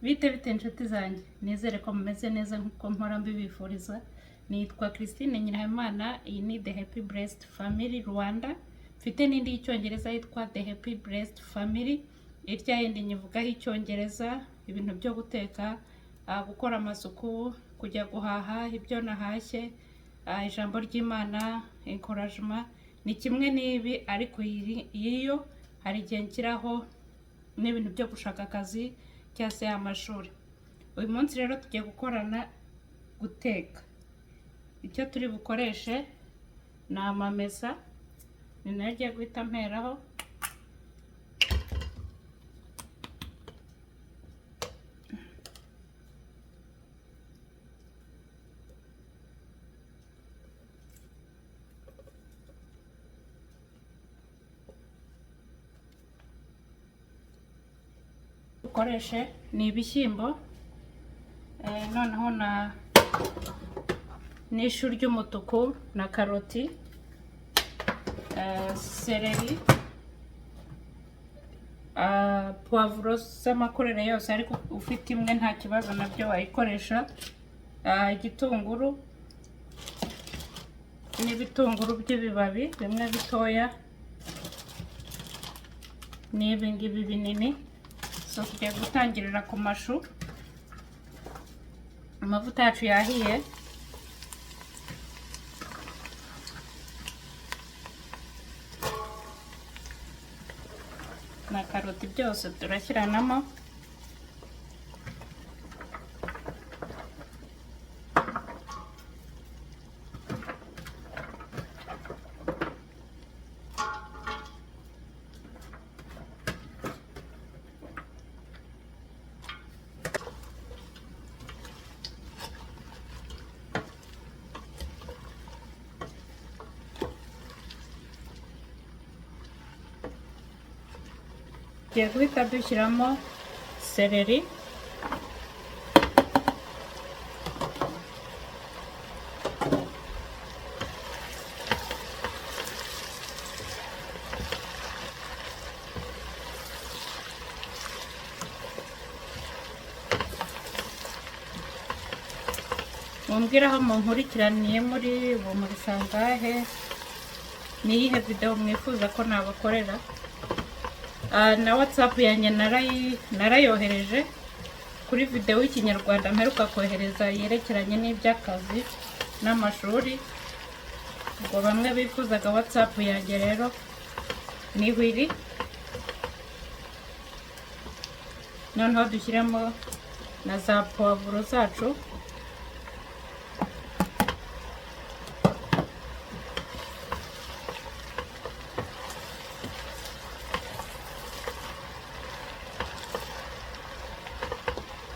Bite bite inshuti zanjye? Nizere ko mumeze neza nk'uko mpora mbibifuriza. Nitwa Christine Nyirahabimana. Iyi ni The Happy Blessed Family Rwanda. Mfite n'indi y'icyongereza yitwa The Happy Blessed Family. Irya yindi nyivugaho icyongereza, ibintu byo guteka, gukora amasuku, kujya guhaha ibyo nahashye, ijambo ry'Imana, encouragement. Ni kimwe n'ibi, ariko iyo hari igihe nshyiraho n'ibintu byo gushaka akazi cyangwa se amashuri. Uyu munsi rero tugiye gukorana guteka. Icyo turi bukoreshe ni amamesa, ni nayo agiye guhita mperaho. Bukoreshe ni ibishyimbo, noneho na n'ishu ry'umutuku na karoti, céleri, puwavuro z'amakurere yose, ariko ufite imwe nta kibazo, nabyo wayikoresha, igitunguru n'ibitunguru by'ibibabi bimwe bitoya n'ibi ngibi binini. So tugiye gutangirira ku mashu. Amavuta yacu yahiye. Na karoti byose turashyiranamo. Tugiye guhita dushyiramo céleri. Mumbwire aho munkurikiraniye muri ubu, muri sangahe? Ni iyihe videwo mwifuza ko nabakorera? Na WhatsApp yanjye narayohereje kuri videwo y'ikinyarwanda mperuka kohereza yerekeranye n'iby'akazi n'amashuri. Ubwo bamwe bifuzaga WhatsApp yanjye rero niho iri. Noneho dushyiremo na za puwavuro zacu.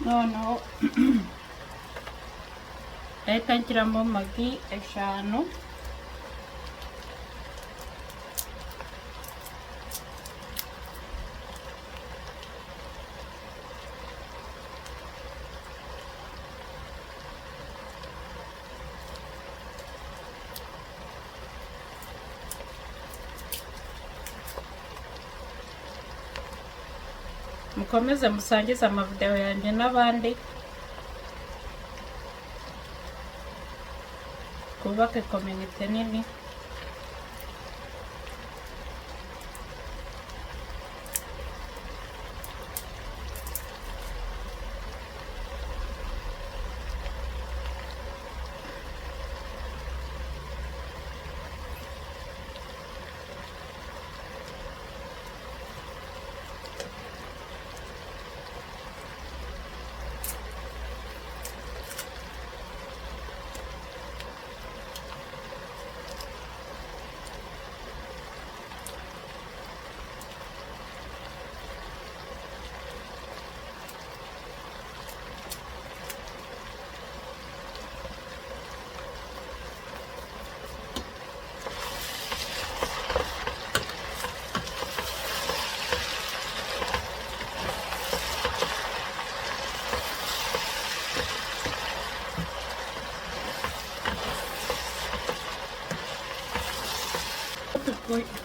Noneho ndahita nshyiramo Maggi 5. Mukomeze musangize amavidewo yanjye n'abandi, twubake community nini.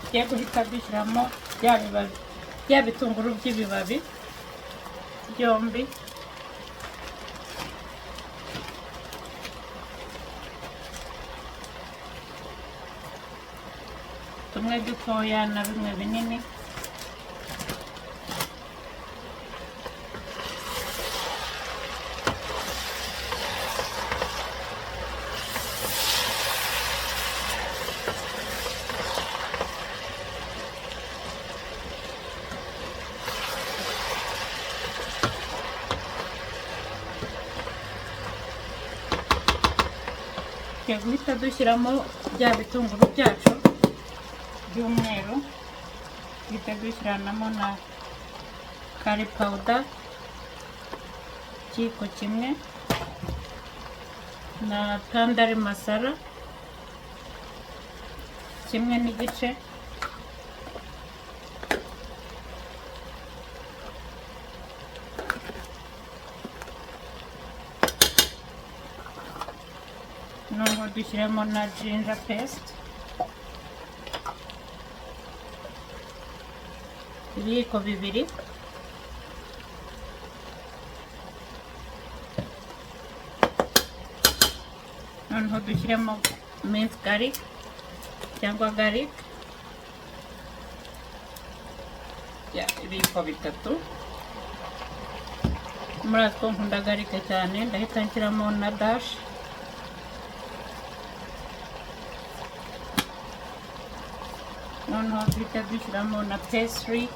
Tugiye guhita dushyiramo bya bibabi, bya bitunguru by'ibibabi byombi. Tumwe dutoya na bimwe binini. Tugiye guhita dushyiramo bya bitunguru byacu by'umweru, duhita dushyiranamo na curry powder ikiyiko kimwe, na tandoori masala 1.5. Noneho dushyiramo na ginger paste ibiyiko 2. Noneho dushyiremo minced garlic cyangwa garlic ya ibiyiko 3. Muri atwo nkunda garlic cyane, ndahita nshyiramo na dash. Noneho duhita dushyiramo na parsley.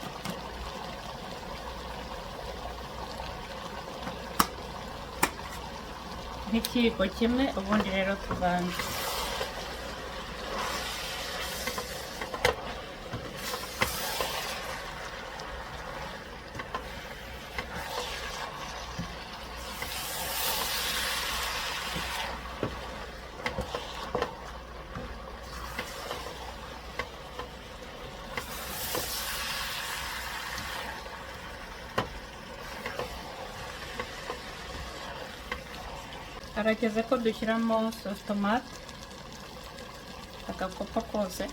Nk'ikiyiko kimwe, ubundi rero tuvange. Harageze ko dushyiramo sauce tomate agakopo kose.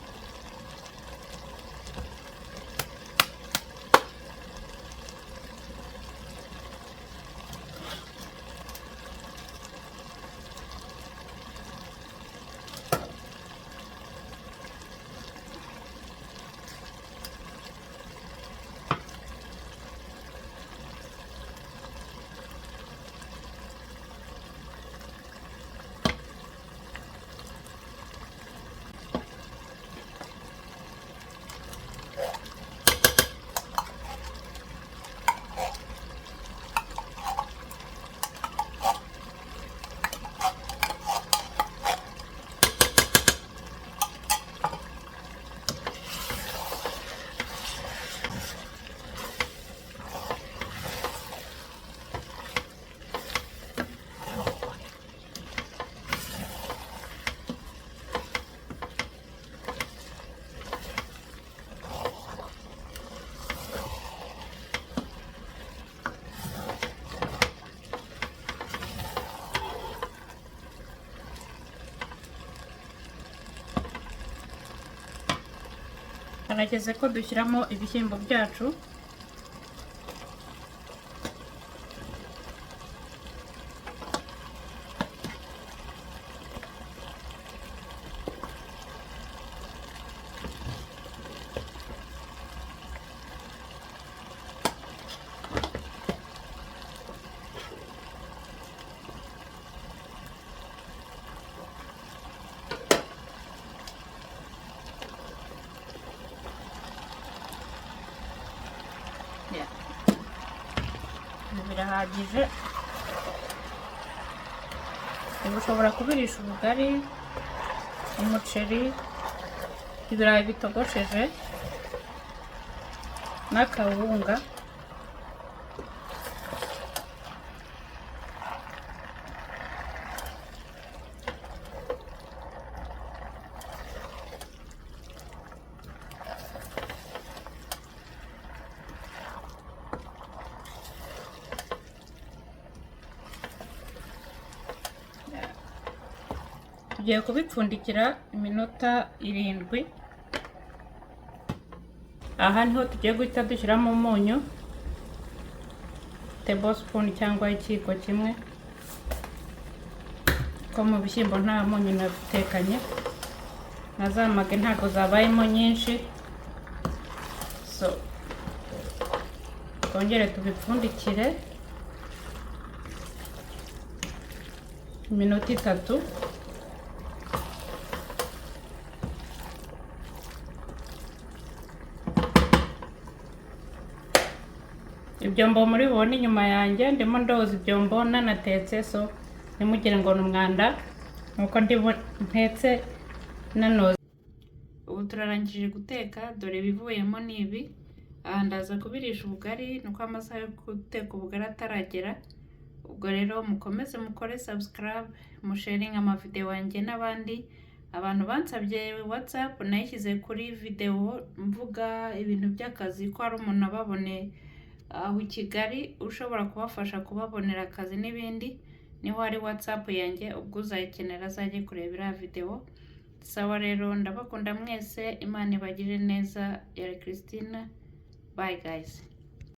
Harageze ko dushyiramo ibishyimbo byacu. Yeah. Ibi birahagije. Ubu ushobora kubirisha ubugari, umuceri, ibirayi bitogosheje n'akawunga. Tugiye kubipfundikira iminota 7. Aha niho tugiye guhita dushyiramo umunyu, tablespoon cyangwa ikiyiko kimwe, ko mu bishyimbo nta munyu nabitekanye. Na za Maggi ntabwo zabayemo nyinshi. So twongere tubipfundikire iminota 3. Ibyombo muri bubone inyuma yanjye, ndimo ndoza ibyombo nanatetse, so ntimugire ngo ni umwanda, nuko ndimo ntetse nanoza. Ubu turarangije guteka, dore ibivuyemo ni ibi. Aha ndaza kubirisha ubugari, nuko amasaha yo guteka ubugari ataragera. Ubwo rero mukomeze mukore subscribe, musharinge amavideo yanjye n'abandi. Abantu bansabye WhatsApp nayishyize kuri video mvuga ibintu by'akazi, ko hari umuntu ababone aho i Kigali ushobora kubafasha kubabonera akazi n'ibindi. Niho hari WhatsApp yanjye, ubwo uzayikenera azajye kureba iriya video. Sawa rero, ndabakunda mwese, Imana ibagirire neza. Yari Christine, bye guys.